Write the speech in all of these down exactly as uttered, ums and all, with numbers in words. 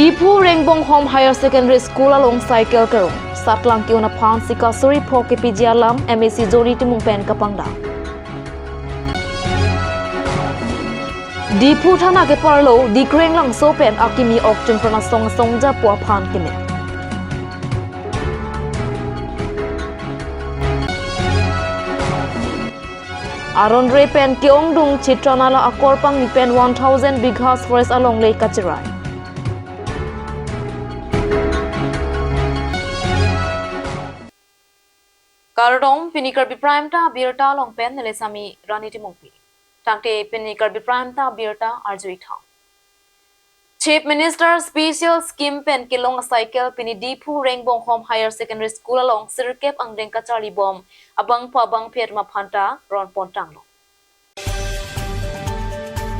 Diphu Rengbonghom Higher Secondary School along cycle kerong. Satlang ke-un aphan sika suri pho kepiji alam M A C Johnny Timung pen kapangdam. Diphu thana keparlo Dikrenglangso pen akimi ok Chunpran asong asong japo aphan keme. Aron re pen ke-ongdung Chitranala akorpangni pen one thousand bighas forest alongle kacherai. Kardom, pini Karbi Prime Time abirta along pen neli Sami Rani Timungpi. Tangte pini Karbi Prime Time abirta arjuitha. Chief Minister Special Scheme pen kelong a cycle pini Diphu Rengbonghom Higher Secondary School along sirkep angdeng kacharli bom abangpo abangphi atum aphan ta ronpon tanglo.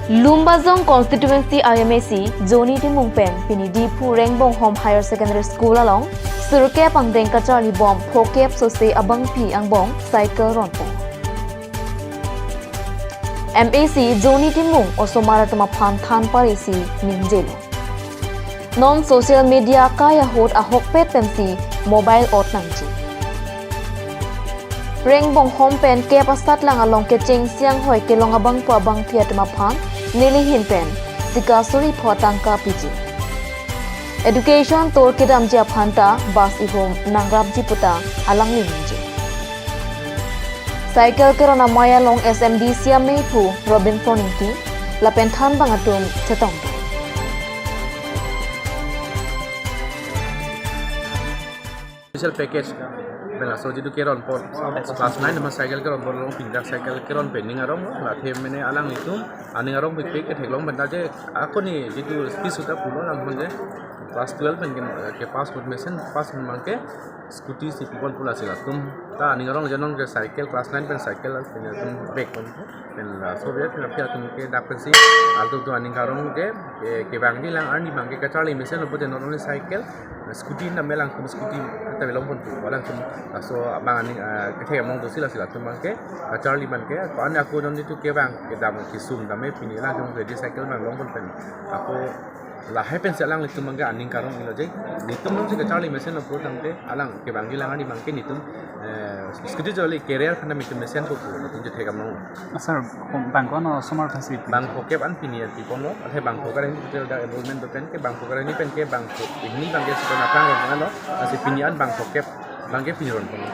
Lumbajong Constituency I M A C Johnny Timung pen pini Diphu Rengbonghom Higher Secondary School along sirkep angdeng kacharli bom phokep sose abangphi angbong cycle ronpon. M A C Johnny Timung osomar atum aphan than pare si ningjelo. Non social media kai ahut ahokpet pensi mobile ot nangji. Rengbonghom pen kep asatlang along kecheng siang hoi kelong abangpo abangphi atum aphan nelihin pen sika suri pho tangka piji. Education tour kedamji aphan ta bus ihum nangrapji puta alangli ningje. Cycle keron amei along S M D C amephu Robinson Ingti lapen thanbang atum chetongdun. Special package pen laso jitu keron apot class nine ma cycle keron apot along pindak cycle keron pen ning arong lo, la athe mene alanglitum aning arong pikpik ketheklong pen ta je ako ni jitu speech suta pulo lang pen je class twelve pen ke, ke pass hut mesen pass hut abangke scooty si pipon pu lasi latum ta aning arong je non ke cycle class nine pen cycle pen atum bag pen pen laso bag pen aphi atum ke dak pensi altu tu aning arong ke, ke, kevangji alang arni abangke kacharli mesen lo pute not only cycle, scooty na me alangtum scooty ta belong pon pu alangtum laso abang aning, ah, kethek among dosi lasi latum abangke kacharli abangke ko ani ako non jitu kevang kedam kesung dam me pini alangtum ready cycle abang long pon pen ako lahai pensi alanglitum abangke aning arong ilo je. Netum non si kacharli mesen lo pu tangte alang kevangji alang arni abangke netum, eh, scooty joli career khana netum mesen ko pu netum je thekam nong. Sir, bang ko-an osomar aphan si? Bang phokep an pini an pipon lo, athe bang phokep an total dak enrollment do pen ke bang phokep an ni pen ke bang phokep ini abangke si kona pang lo, asi pini an bang phokep abangke pini ronpon.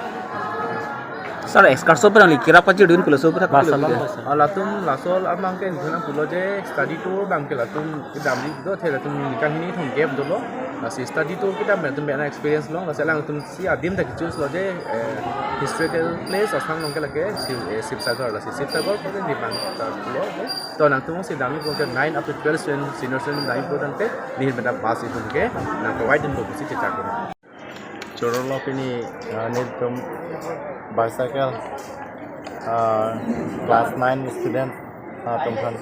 Sir, excursion pen nangli kirap kachir dun pulo so pu thak. Laso pulo along ke. Ah, latum laso abangke nang pulo je study tour abangke latum kedamri do athe latum ningkan hini thom gap dolo. Lasi study tour kedam latum bena experience long, lasi alangtum si adim ta ke-choose lo je, eh, historical place asong along ke lake Siv-, eh, Sivsagar, lasi Sivsagar pute ni abang ta pulo je. To nangtum si damji pu ke nine up to twelve student, senior student damji pu tangte nehin pen ta bus itum ke nang provide dunpo pusi chechak dun. Choro lo pini, ah, netum bicycle, ah, class nine student, ah, atum aphan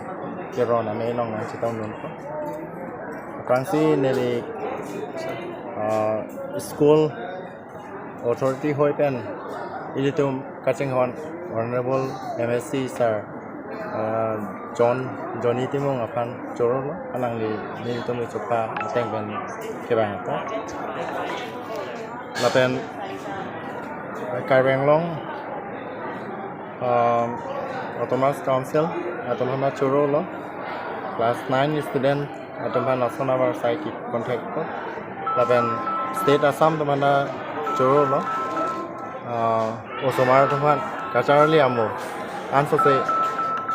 keron amei along nangchetongdunpo. Aphrangsi neli, ah, school authority hoi pen ilitum kachinghon Honorable M A C sir, ah, John, Johnny Timung aphan choro lo, alangli nelitum le chokpa ateng pen kevang apo. Lapen Karbi Anglong, um, Autonomous Council atum aphan choro lo, class nine student atum aphan lason abar sai kecontact po. Lapen State Assam atum aphan choro lo. Ah, osomar atum aphan kacharli amo ansose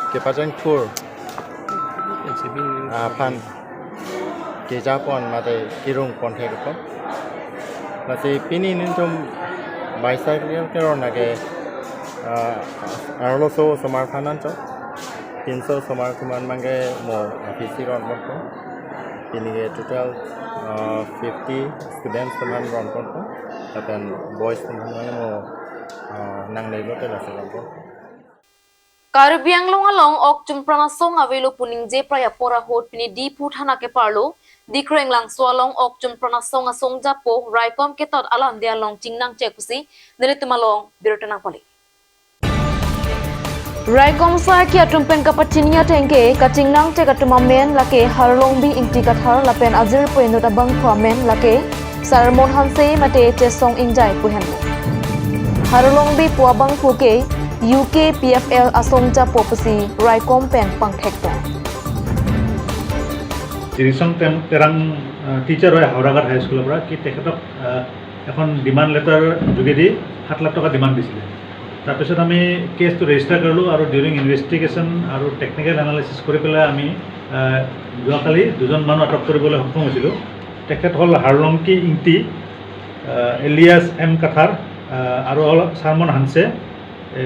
kepacheng thur aphan kejapon mate kerung ponthek po. Lasi pini netum bicycle keron lake, ah, arloso osomar aphan anchot. Pinso osomar atum an abangke mo aphi si ronponpo. Pini ke total, ah, fifty students atum an ronponpo. Lapen boys atum an abangke mo, ah, nangle lote lasi ronponpo. Karbi Anglong along ok Chunpran asong avelo pu ningje prai apor ahut pini Diphu thana keparlo Dikrenglangso along ok Chunpran asong asong japo raikom ketot alam dia along chingnang chek pusi nelitum along birta nangpale. Raikom asai atum pen kapachini ateng ke kachingnang tek atum amen lake Harlongbi Ingti Kathar lapen ajirpo inut abangphu amen lake Sarmon Hanse mate Chesong Ingjai pu henlo. Harlongbi pu abangphu ke U K P F L asong chapo pusi raikom pen pangthekpo. জিৰিচং টেম-, তেৰাং, আহ, টিচাৰ হয় হাওৰাঘাট হাইস্কুলৰ পৰা, কি তেখেতক, আহ, এখন demand letter যোগেদি সাত লাখ টকা ডিমাণ্ড দিছিলে। তাৰপিছত আমি কেছটো ৰেজিষ্টাৰ কৰিলোঁ আৰু ডিউৰিং ইনভেষ্টিগেশ্যন আৰু টেকনিকেল এনালিচিছ কৰি পেলাই আমি, আহ, যোৱাকালি দুজন মানুহ আটক কৰিবলৈ সক্ষম হৈছিলোঁ। তেখেত হ'ল হাৰলংকি ইংতি, আহ, এলিয়াছ এম কাথাৰ, আহ, আৰু হ'ল চাৰমন হানছে। এ,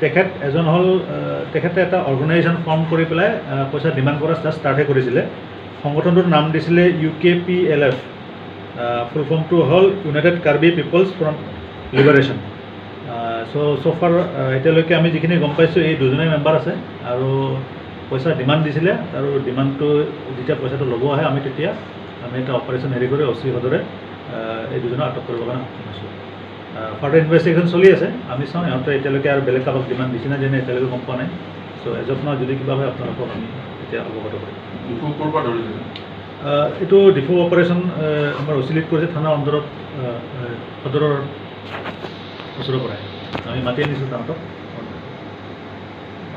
তেখেত এজন হ'ল, আহ, তেখেতে এটা অৰ্গেনাইজেশ্যন ফৰ্ম কৰি পেলাই, আহ, পইচা ডিমাণ্ড কৰা ষ্টা-, ষ্টাৰ্টহে কৰিছিলে। সংগঠনটোৰ নাম দিছিলে U K P L F. Uh, full ফৰ্মটো হ'ল united Karbi peoples front liberation. Uh, so', so' ফাৰ, আহ, এতিয়ালৈকে আমি যিখিনি গম পাইছোঁ, এই দুজনেই মেম্বাৰ আছে আৰু পইচা ডিমাণ্ড দিছিলে আৰু ডিমাণ্ডটো যেতিয়া পইচাটো ল'ব আহে, আমি তেতিয়া আমি এটা অপাৰেশ্যন হেৰি কৰি অচি সদৰে, আহ, এই দুজনক আটক কৰিবৰ কাৰণে সক্ষম হৈছোঁ। আহ, ফাৰ্ডাৰ ইনভেষ্টিগেশ্যন চলি আছে, আমি চাওঁ। ইহঁতে এতিয়ালৈকে আৰু বেলেগ কাৰোবাক ডিমাণ্ড দিছে নে দিয়া নাই এতিয়ালৈকে গম পোৱা নাই। চ' এজ অফ নাও যদি কিবা হয় আপোনালোকক আমি তেতিয়া অৱগত কৰিম। ডিফু ক'ৰ পৰা ধৰিছে? আহ, এইটো ডিফু অপাৰেশ্যন, আহ, আমাৰ অচি লিড কৰিছে থানা অন্তৰত, আহ, আহ, সদৰৰ ওচৰৰ পৰাই। আমি মাতি আনিছোঁ তাহাঁতক।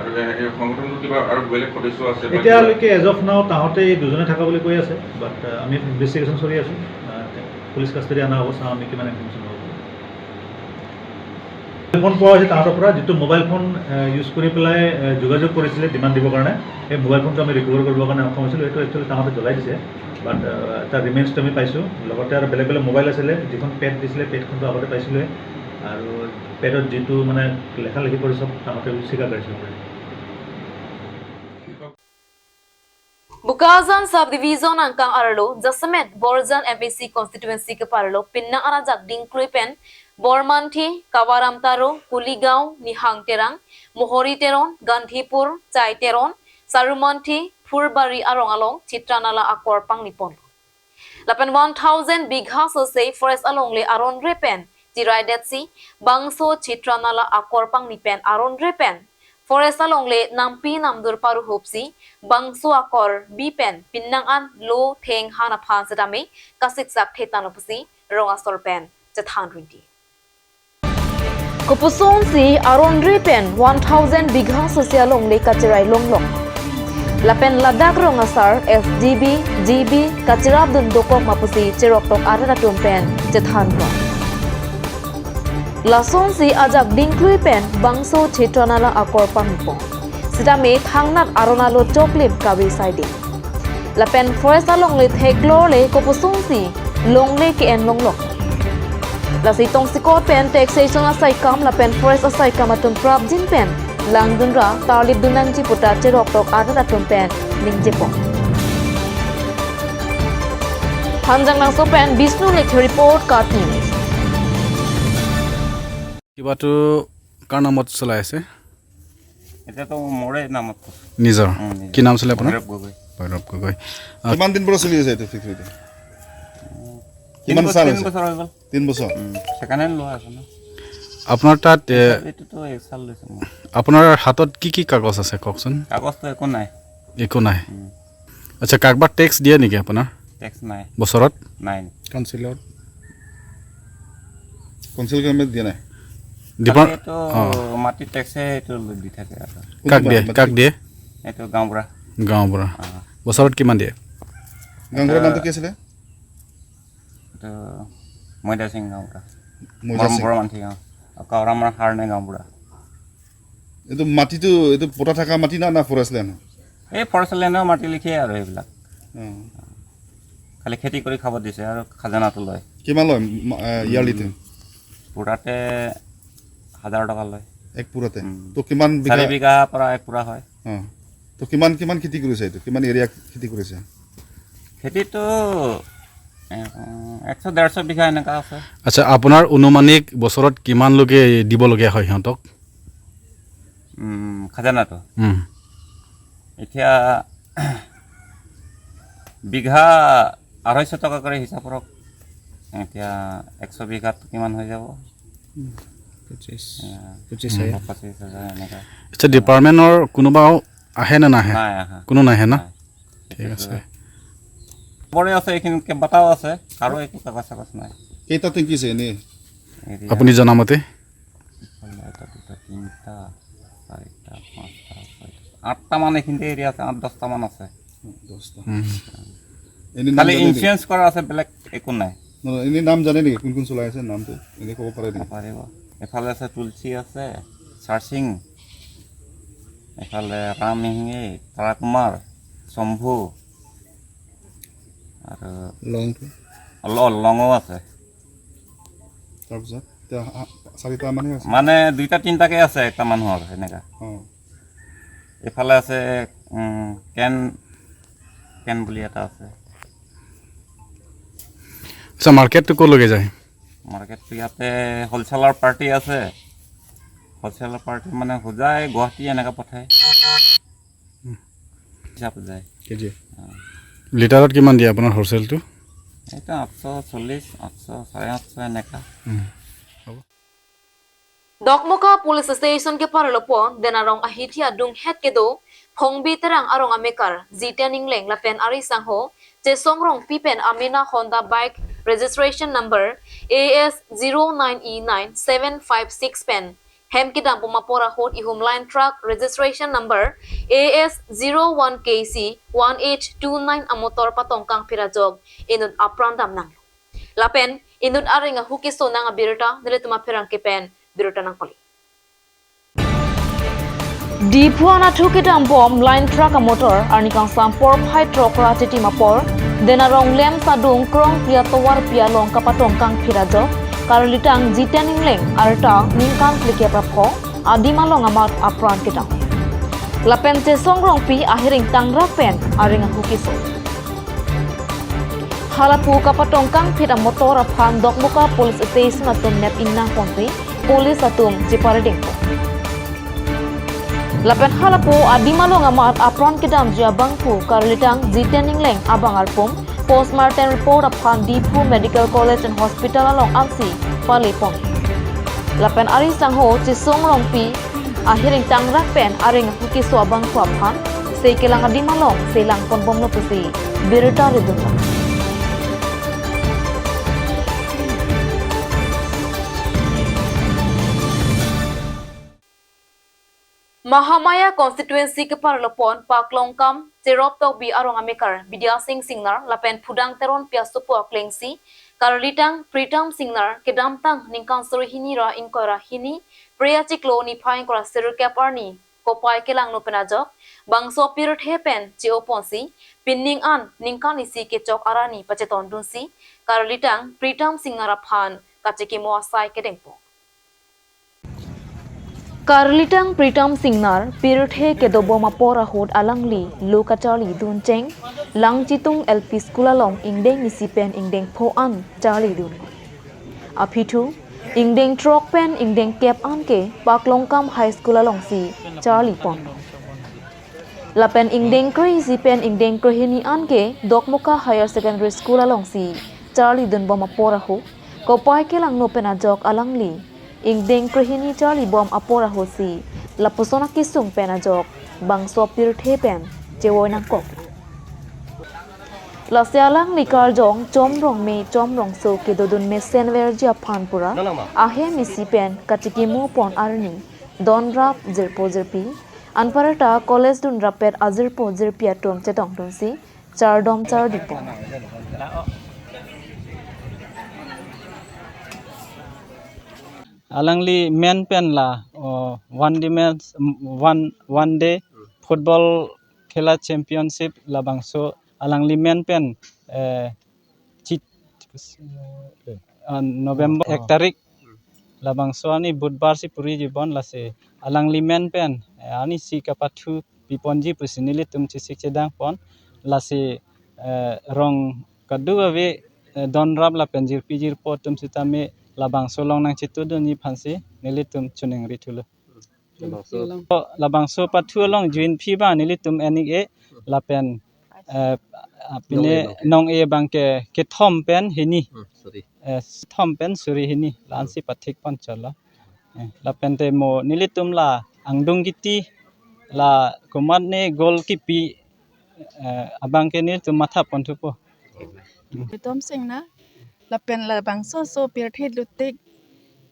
আৰু এ-, এই সংগঠনটোৰ কিবা আৰু বেলেগ সদস্য আছে বা কিবা? এতিয়ালৈকে এজ অফ নাও তাহাঁতে এই দুজনে থকা বুলি কৈ আছে, বাট, আহ, আমি ইনভেষ্টিগেশ্যন চলি আছে। আহ, পুলিচ কাষ্টডি অনা হ'ব, চাওঁ আমি কিমান ইনফৰ্মেশ্যন হ'ব। মোবাইল ফোন পোৱা হৈছে তাহাঁতৰ পৰা, যিটো মোবাইল ফোন, আহ, ইউজ কৰি পেলাই, আহ, যোগাযোগ কৰিছিলে ডিমাণ্ড দিবৰ কাৰণে, সেই মোবাইল ফোনটো আমি ৰিকভাৰ কৰিবৰ কাৰণে সক্ষম হৈছিলোঁ। এইটো একচুৱেলি তাহাঁতে জ্বলাই দিছে, বাট, আহ, তাৰ ৰিমেইনছটো আমি পাইছোঁ। লগতে আৰু বেলেগ বেলেগ মোবাইল আছিলে, যিখন পেড দিছিলে, পেডখনটো আগতে পাইছিলোঁৱে, আৰু পেডত যিটো মানে লেখা লেখি কৰি চব তাহাঁতে স্বীকাৰ কৰিছে। Bokajan Subdivision angkang arlo, jasemet Borjan M A C constituency keparlo, pinang arajak dingklui pen, Bormanthi, Kawaram Taro, Kuligaon, Nihang Terang, Mohori Teron, Gandhipur, Chai Teron, Sarumanthi, Phurbari arong along, Chitra Nala akor pangniponlo. Lapen one thousand bigha sose forest alongle aron re pen, chiraidetsi, bangso Chitra Nala akor pangni pen aron re pen, forest alongle nampi namdur paruhupsi, bangso akor bi pen, pinang an lo theng han aphan setame, kasiksak thetanglo pusi, rong asor pen, chethan rinti. Kopusonsi aron re pen one thousand bigha sose alongle kacherai longlong. Lapen ladak rong asar S D B, G B, kacherapdun dokok ma pusi cheroktok arat atum pen chethan pon. Lasonsi ajak dingklui pen bangso Chitra Nala akor pangpon. Sitame thangnat aron alo choklim kavi saiding. Lapen forest alongle theklorle kopusonsi longle ke-en longlok. Lasi tongsekot pen taxation asaikam lapen forest asaikam atum prapjin pen langdunra tarlipdun nangji puta cheroktok arat atum pen ningjepon. Hanjanglangso pen Bishnu Lekhe report, KAT News. কিবাটো কাৰ নামত চলাই আছে? এতিয়াতো মোৰে নামত। নিজৰ? উম, নিজৰ। কি নাম আছিলে আপোনাৰ? ভৈৰৱ গগৈ। ভৈৰৱ গগৈ। আ, কিমান দিন পৰা চলি আছে এইটো ফেক্টৰীটো? উম, কিমান তিন বছৰ, চাল তিন হৈছে? বছৰ হৈ গ'ল। তিন বছৰ? উম, ছেকেণ্ড হেণ্ড লোৱা আছে ন। আপোনাৰ তাত, এ, এইটোতো এক চাল লৈছে মোৰ। আপোনাৰ হাতত কি কি কাগজ আছে কওকচোন? কাগজটো একো নাই। একো নাই? উম। আচ্ছা, কাৰোবাক টেক্স দিয়ে নেকি আপোনাৰ? টেক্স নাই। বছৰত? নাই। কাউন্সিলত? কাউন্সিল গভৰ্ণমেণ্ট দিয়া নাই? ডিপাৰ-, তাতে তো অ। মাটি টেক্সে এইটো দি থাকে আৰু। কোনটো কাক দিয়ে? মাটি? কাক দিয়ে? এইটো গাঁওবুঢ়া। গাঁওবুঢ়া। অ। বছৰত কিমান দিয়ে? গাঁওবুঢ়াৰ এইটো নামটো কি আছিলে? এইটো মৈদা সিং গাঁওবুঢ়া। মৈদা সিং। মৰম-, মৰমান্থি গাঁও। আকৌ আমাৰ হাৰণে গাঁওবুঢ়া। এইটো মাটিটো, এইটো পটা থকা মাটি না, না ফৰেষ্ট লেণ্ড হয়? এই ফৰেষ্ট লেণ্ডৰ মাটি লিখে আৰু এইবিলাক। অ। খালি খেতি কৰি খাব দিছে আৰু খাজানাটো লয়। কিমান লয় মা-, এ, ইয়াৰলিতে? উম, পুৰাতে হাজাৰ টকা লয়। এক পুৰাতে? উম। তো কিমান বিঘা? চাৰি বিঘা পৰা এক পুৰা হয়। অ। তো কিমান, কিমান খেতি কৰিছে এইটো? কিমান এৰিয়া খেতি কৰিছে? খেতিটো, এ, একশ ডেৰশ বিঘা এনেকা আছে। আচ্ছা, আপোনাৰ অনুমানিক বছৰত কিমানলৈকে দিবলগীয়া হয় সিহঁতক? উম, খাজানাটো? উম। এতিয়া বিঘা আঢ়ৈশ টকা কৰি হিচাপ কৰক। এতিয়া একশ বিঘাত কিমান হৈ যাব? উম। পঁচিছ। অ। পঁচিছ হাজাৰ। পঁচিছ হাজাৰ এনেকা। আচ্ছা, ডিপাৰ্টমেণ্টৰ কোনোবাও আহে নে নাহে? নাই আহা। কোনো নাহে ন? নাই। ঠিক আছে। খবৰে আছে, এইখিনি কেইবাটাও আছে, কাৰো একো কাগজ চাগজ নাই। কেইটা টেংকি আছে এনেই? এৰিয়া আপুনি জনামতে? ইফালে এটা, দুটা, তিনিটা, চাৰিটা, পাঁচটা, ছয়টা, আঠটা মান এইখিনিতে এৰিয়া আছে, আঠ দহটা মান আছে। দহটা। উম। এনে নাম খালি জানে নেকি? ইঞ্চুৰেঞ্চ কৰা আছে, বেলেগ একো নাই। নহয়, নহয়, এনে নাম জানে নেকি? কোন কোন চলাই আছে নামটো? এনে ক'ব পাৰে নেকি? নাপাৰিব। এফালে আছে তুলসী আছে, চাৰসিং, এফালে ৰাম মেহিঙে, তাৰা কুমাৰ, শম্ভু, আৰু লংটো? ল-, লঙো আছে। তাৰপিছত এতিয়া হা-, চাৰিটা মানুহ আছে? মানে দুইটা তিনিটাকে আছে এটা মানুহৰ এনেকা। অ। এইফালে আছে, উম, কেন, কেন বুলি এটা আছে। আচ্ছা, মাৰ্কেটটো ক'লৈকে যায়? মাৰ্কেটটো ইয়াতে হ'লচেলাৰ পাৰ্টি আছে। হ'লচেলাৰ পাৰ্টি মানে হোজাই, গুৱাহাটী এনেকা পঠায়। উম। হিচাপত যায়। কেজি? অ। লিটাৰত কিমান দিয়ে আপোনাৰ হ'লচেলটো? এইটো আঠশ চল্লিছ, আঠশ, চাৰে আঠশ এনেকা। উম। Dokmoka Police Station keparlo pon, Denarong ahithi adunghet kedo Phongbi Terang arong amekar Jiten Ingleng lapen ari sangho Chesong Rongpi pen amena Honda bike registration number A S zero nine E nine seven five six pen hem kedam bom apor ahut ihum line truck registration number A S zero one K C one eight two nine amotor patong kangphir ajok inut apran damnang. Lapen inut areng ahu keso nang abirta nelitum apherangke pen birta nangpali. Diphu anatthu kedam bom line truck amotor arni kangsam porphai throk ra chitim apor, Denarong Lemsadung Krongpi atovarpi along kapatong kangphir ajok, karlitang Jiten Ingleng arta ningkan phlikep ra pho, adim along amat apran kedam. Lapen Chesong Rongpi ahiring tangrak pen areng ahu keso. Halapu kapatong kangphit amotor aphan Dokmoka Police Station atum nep ingnang ponsi police atum chepareding. Lapen halapu adim along amat apran kedamji abangphu karlitang Jiten Ingleng abang arpum postmortem report aphan Diphu Medical College and Hospital along ansi pale pon. Lapen ari sangho Chesong Rongpi ahiring tangrak pen areng ahu keso abangphu aphan se kelang adim along se lang pon bomlo pusi birta ridun. Mahamaya constituency keparlo pon Paklongkam Cherop Tokbi arong amekar Bidya Sing Singnar lapen Phudang Teronpi asopo aklengsi karlitang Pritam Singnar kedamtang ningkan suri hini ra ingkoi ra hini Phre achiklo niphai ingkoi ra sirkep arni kopai kelangno pen ajok bangso pirthe pen che-o ponsi pining an ningkan isi kechok arni pachetondunsi karlitang Pritam Singnar aphan kachekimo asai kedengpo. Karlitang Pritam Singnar pirthe kedobom apor ahut alangli lo kacharlidun cheng Langchitung L P School along ingdeng isi pen ingdeng pho an charlidun. Aphi thu ingdeng throk pen ingdeng kep anke Paklongkam High School alongsi charli pon. Lapen ingdeng kre isi pen ingdeng krehini anke Dokmoka Higher Secondary School alongsi charlidun bom apor ahut kopai kelangno pen ajok alangli ingdeng krehini charli bom apor ahutsi lapuson akesung pen ajok bangso pirthe pen chevoi nangkok. Lasi alangli karjong Chom Rongme Chom Rongso kedodun mesen verji aphan pura ahem isi pen kachekimo pon arni donrap jirpo jirpi anparta college dunrap pet ajirpo jirpi atum chetongdunsi chardom chardi pon. Alangli men pen la, oh, one day match, one, one day football khela championship labangso alangli men pen, eh, chit, ah, November Oh, oh. ek tarik labangso arni Budhbar si puri jibon lasi alangli men pen, eh, arnisi kapathu piponji pusi nelitum chesik chedang pon lasi, eh, rong kadokave, eh, donrap lapen jirpi jirpo atum sitame labangso along nangchetudunji aphansi nelitum choningri thulo. Labangso. Labangso pathu along join phi ba nelitum enik e lapen, eh, apine nong e bang ke kethom pen hini. Hmm, sorry. Eh, thom pen suri hini la-ansi pathik pon cholo. Eh, lapen te mo nelitum la angdung kiti la komatne goal kipi, eh, abang ke nelitum matha ponthupo. Bitom sing na, lapen labangso so pirthe dotik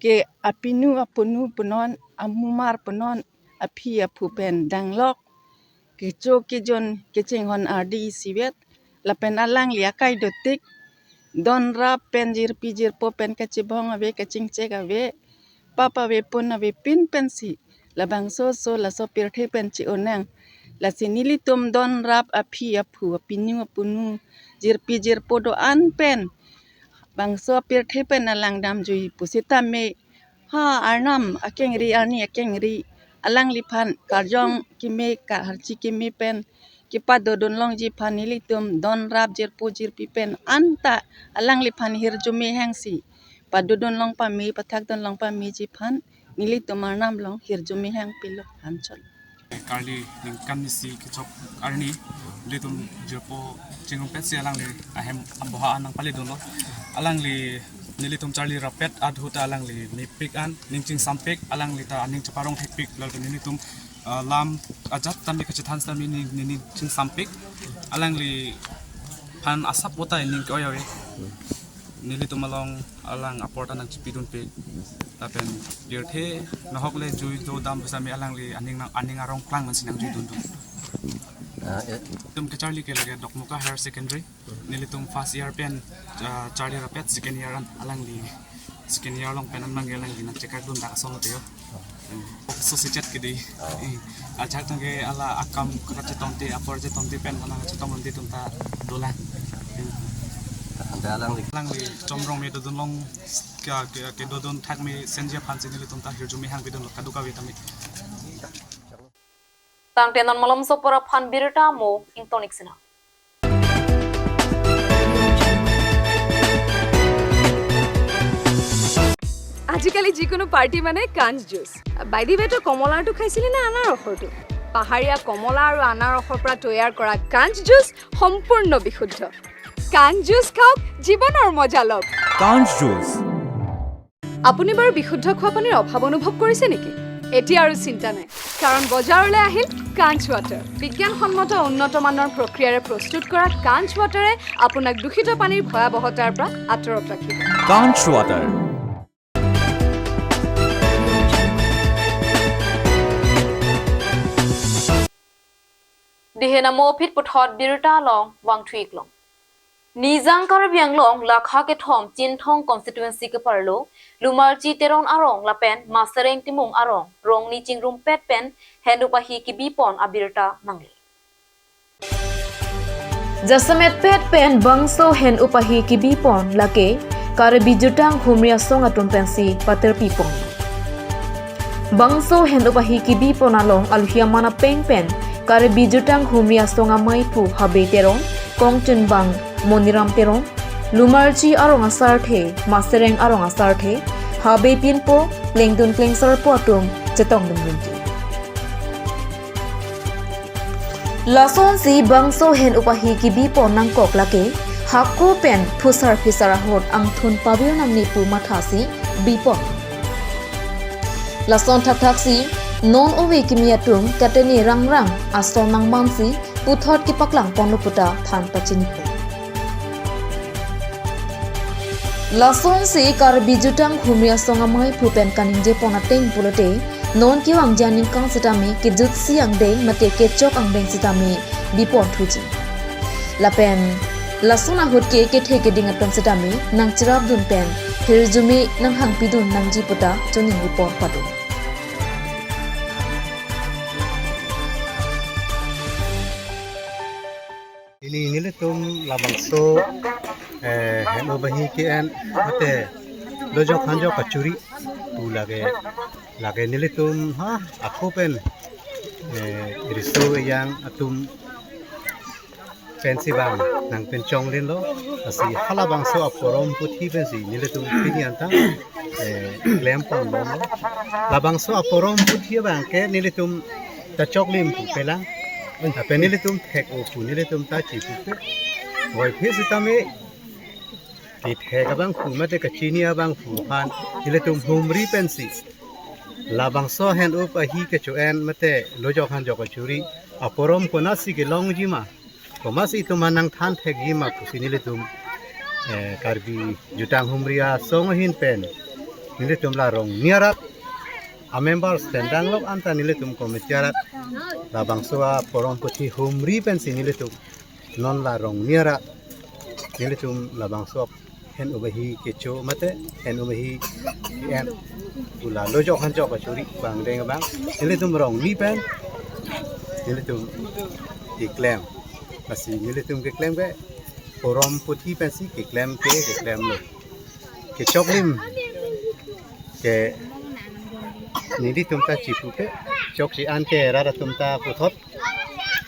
ke apinu apunu punon, amumar punon, aphi aphu pen danglok kecho kejun kechinghon ardi isivet, lapen alangli akai dotik don rap pen jirpi jirpo pen kachibong ave, kachingchek ave, pap ave, pun ave pin pensi labangso so laso pirthe pen chi-onang. Lasi nelitum don rap aphi aphu, apinu apunu, jirpi jirpo do-an pen bangso pirthe pen alang damjui pusitame, ha, arnam akengri, arni akengri, alangliphan karjong keme, kaharchi keme pen kepadodun longji aphan nelitum don rap jirpo jirpi pen anta alangliphan hirjume hangsi padodun long pame, pathakdun long pameji aphan nelitum arnam along hirjume hang pilo, hanchon. Karli ningkan isi kechok arni nelitum jirpo chingrumpetsi alangli ahem aboha an nangpalidunlo. Alangli nelitum charli rapet adhu ta alangli mepik an, ning chingsampik, alangli ta aning cheparong thekpik, lalu nelitum, ah, lam ajat tame kachethan tame ning, ning, ning chingsampik. Alangliphan asap vota ning ke-oi ave. Nelitum along alang apor ta nangchipidunpe. Lapen pirthe nahok le jui do dam pusitame alangli aning nang, aning arong klang mansi nangjuidundun. Ah, eh. Nelitum kecharli ke lake Dokmoka Higher Secondary. Nelitum first year pen, ah, charli rapet, second year an alangli, second year along pen an abang ke alangli nangchekakdun dak asong lo teo. Hmm. So sechet kedi. Oh. Eh, ajak tangke ala akam kachetongte, apor chetongte pen, alang chetong ronte atum ta dolang. Hmm. Ante alangli. Alangli chomrong me dodun long, ke, ke, kedodun thak me senji aphansi nelitum ta hirjume hang pidunlo kadokave tame. Tangte non malomso apor aphan birta mo ingtonik sina. আজিকালি যিকোনো পাৰ্টি মানে কাঞ্চ juice. By the ৱে, তই কমলাৰটো খাইছিলি নে আনাৰসৰটো? পাহাৰীয়া কমলা আৰু আনাৰসৰ পৰা তৈয়াৰ কৰা কাঞ্চ জুচ সম্পূৰ্ণ বিশুদ্ধ। কাঞ্চ জুচ খাওক, জীৱনৰ মজা লওক। কাঞ্চ জুচ। আপুনি বাৰু বিশুদ্ধ খোৱা পানীৰ অভাৱ অনুভৱ কৰিছে নেকি? এতিয়া আৰু চিন্তা নাই, কাৰণ বজাৰলৈ আহিল কাঞ্চ ৱাটাৰ। বিজ্ঞানসন্মত উন্নত মানৰ প্ৰক্ৰিয়াৰে প্ৰস্তুত কৰা কাঞ্চ ৱাটাৰে আপোনাক দূষিত পানীৰ ভয়াৱহতাৰ পৰা আঁতৰত ৰাখিব। কাঞ্চ water. Dihe namo phit puthot birta along vangthu-ik long. Nijang Karbi Anglong lakha kethom Chinthong constituency keparlo Lumarchi Teron arong lapen Masereng Timung arong rongni chingrumpet pen hen upahi kibipon abirta nangle. Jasemetpet pen bangso hen upahi kibipon lake Karbi Jutang Humri Asong atum pensi paterpipon. Bangso hen upahi kibipon along aluhi aman apeng pen Karbi Jutang Humri Asong amaiphu Habe Teron, kongchunbang Moniram Teron, Lumarchi arong asarthe, Masereng arong asarthe, Habe pinpo, lengdun klengsarpo atum chetongdun rinti. Lasonsi bangso hen upahi kibipon nangkok lake, hako pen phusar phisar ahut angthun pavir nangne pu mathasi bipon. Lason thakthaksi non ove kimi atum katene rangrang ason nangmansi puthot kepaklang ponlo puta than pachinipo. Lasonsi Karbi Jutang Humri Asong amaiphu pen kaningjepon ateng pulote, non kevangji aningkan sitame kejutsi angdeng mate kechok angdeng sitame bipon thuji. Lapen lason ahut ke kethe keding atum sitame nangcherapdun pen hirjume nanghangpidun nangji puta choningri pon padun. Pini nelitum labangso, eh, hen upahi ke-en mate dojok hanjok kachuri pu lake, lake nelitum ha ako pen, eh, riso ejang atum pensi bang nangpinchonglinlo, lasi halabangso aporom puthi pensi nelitum pini anta, eh, klempon bomlo. Labangso aporom puthi abang ke nelitum ta choklim pu pelang. Lapen nelitum thek-o pu nelitum ta chipupe. Voiphit sitame kethek abangphu mate kachini abangphu aphan nelitum humri pensi Labangso ahen-up ahi kecho-en mate lojok hanjok kachuri aporom konatsi kelongji ma, komatsi itum nangthan thekji ma pusi nelitum, eh, Karbi Jutang Humri Asong ahin pen nelitum la Rongni arat amember stand danglok anta nelitum committee arat labangso aporom puthi humri pensi nelitum non la Rongni arat nelitum labangso ahen-up ahi kecho mate ahen-up ahi en pu la lojok hanjok kachuri bang deng bang nelitum Rongni pen nelitum keklem. Lasi nelitum keklem ke porom puthi pensi keklem ke keklemlo. Kechoklim ke nelitum ta chipupe, chokche an ke rat atum ta puthot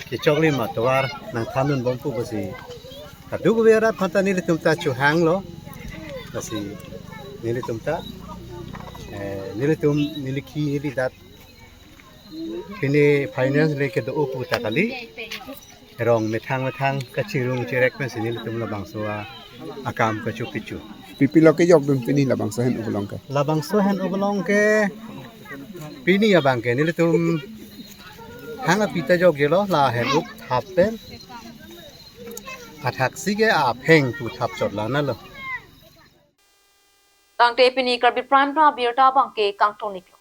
kechoklim atovar nangthandun bompo pusi kadokave arat aphanta nelitum ta chohanglo. Lasi nelitum ta, eh, nelitum neli khi neli dat pini finance le kedo-o pu ta kali, rong methang methang kachirung chirek pensi nelitum labangso akam kachopichu. Pi pi lo kejokdun pini labangso ahen-up along ke? Labangso ahen-up along ke pini abang ke nelitum hang api ta jokjelo, la ahen-up thap pen athaksi ke apheng pu thap chot la nalo. Tangte pini Karbi Prime Time abirta abang ke kangton-iklo.